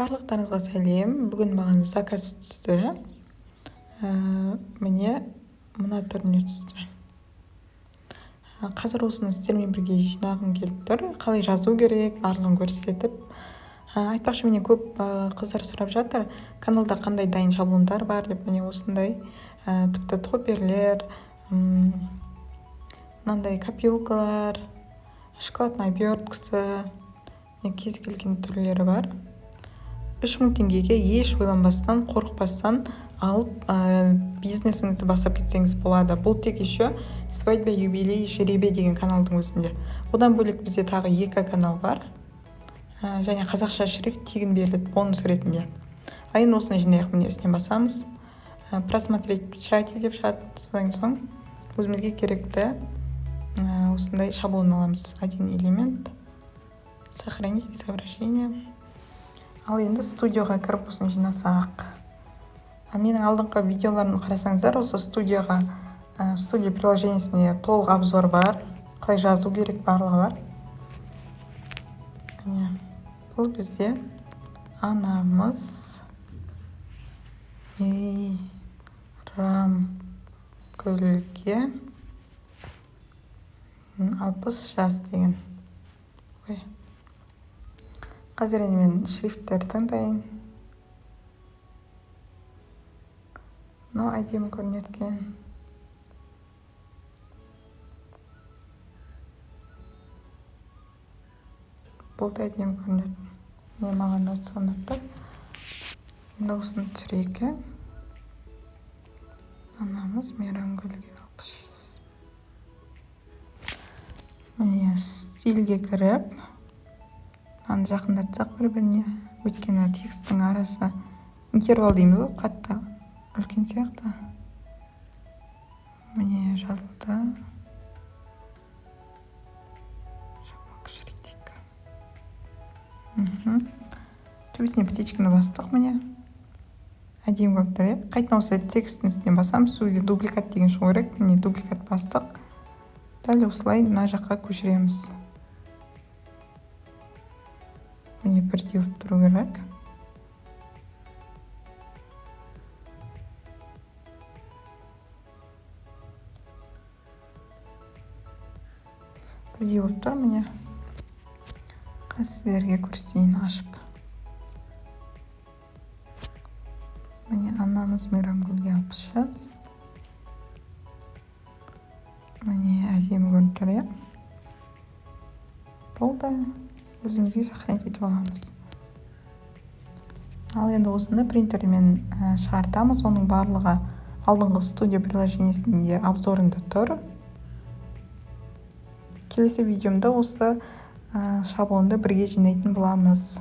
Барлықтарыңызға сәлем. Бүгін маған заказ түсті. Міне, мына түріне түсті. Қазір осыны сіздермен бірге жинағым келіп тұр. Қалай жазу керек, барлығын көрсетіп. Айтпақшы, менен көп қыздар сұрап жатыр, каналда қандай дайын шаблондар бар деп. Міне, осындай, тіпті топперлер, мынандай копилкалар, шоколадный оберткасы, кез келген түрлері бар. 3000 теңгеге еш ойланбастан, қорықпастан алып, бизнесіңізді бастап кетсеңіз болады. Бұл тек еще «Свадьба, юбилей, жеребе» деген каналдың өзінде. Одан бөлек бізде тағы екі канал бар. Және қазақша шрифт тегін беріледі бонус ретінде. Ал енді осыны жинайық. Міне, үстінен басамыз. «Просмотреть в чате» деп шығады. Содан соң өзімізге керекті осындай шаблон аламыз. Один элемент, сохранить изображение. Ал енді студияға кіріп, осыны жинасақ. Менің алдыңғы видеоларымды қарасаңыздар, осы студияға, студия приложениесіне толық обзор бар, қалай жазу керек, барлығы бар. Міне, бұл бізде анамыз Мейрамгүлге 60 жас деген. Ой, қазір енді мен шрифттерді таңдайын. Мынау әдемі көрінеді екен. Бұл да әдемі көрінеді. Міне, маған осы ұнап тұр. Енді осыны түсірейік, иә. Анамыз Мейрамгүлге 60. Міне, стильге кіріп, мынаны жақындатсақ бір біріне, өйткені тексттің арасы, интервал дейміз ғой, қатты үлкен сияқты. Міне, жазылды. Кішірейтейік. Төбесіне птичканы бастық. Міне, әдемі көрініп тұр, иә. Қайтадан осы тексттің үстіне басамыз. Сол кезде дубликат деген шығу керек. Міне, дубликат бастық. Дәл осылай мына жаққа көшіреміз. Міне, бірдей болып тұру керек. Бірдей болып тұр. Міне, қазір сіздерге көрсетейін ашып. Міне, анамыз Мейрамгүлге 60 жас. Міне, әдемі көрініп тұр, иә. Болды, өзімізге сохранить етіп аламыз. Ал енді осыны принтермен шығартамыз. Оның барлығы алдыңғы студия приложениесінде обзорында тұр. Келесі видеомда осы шаблонды бірге жинайтын боламыз.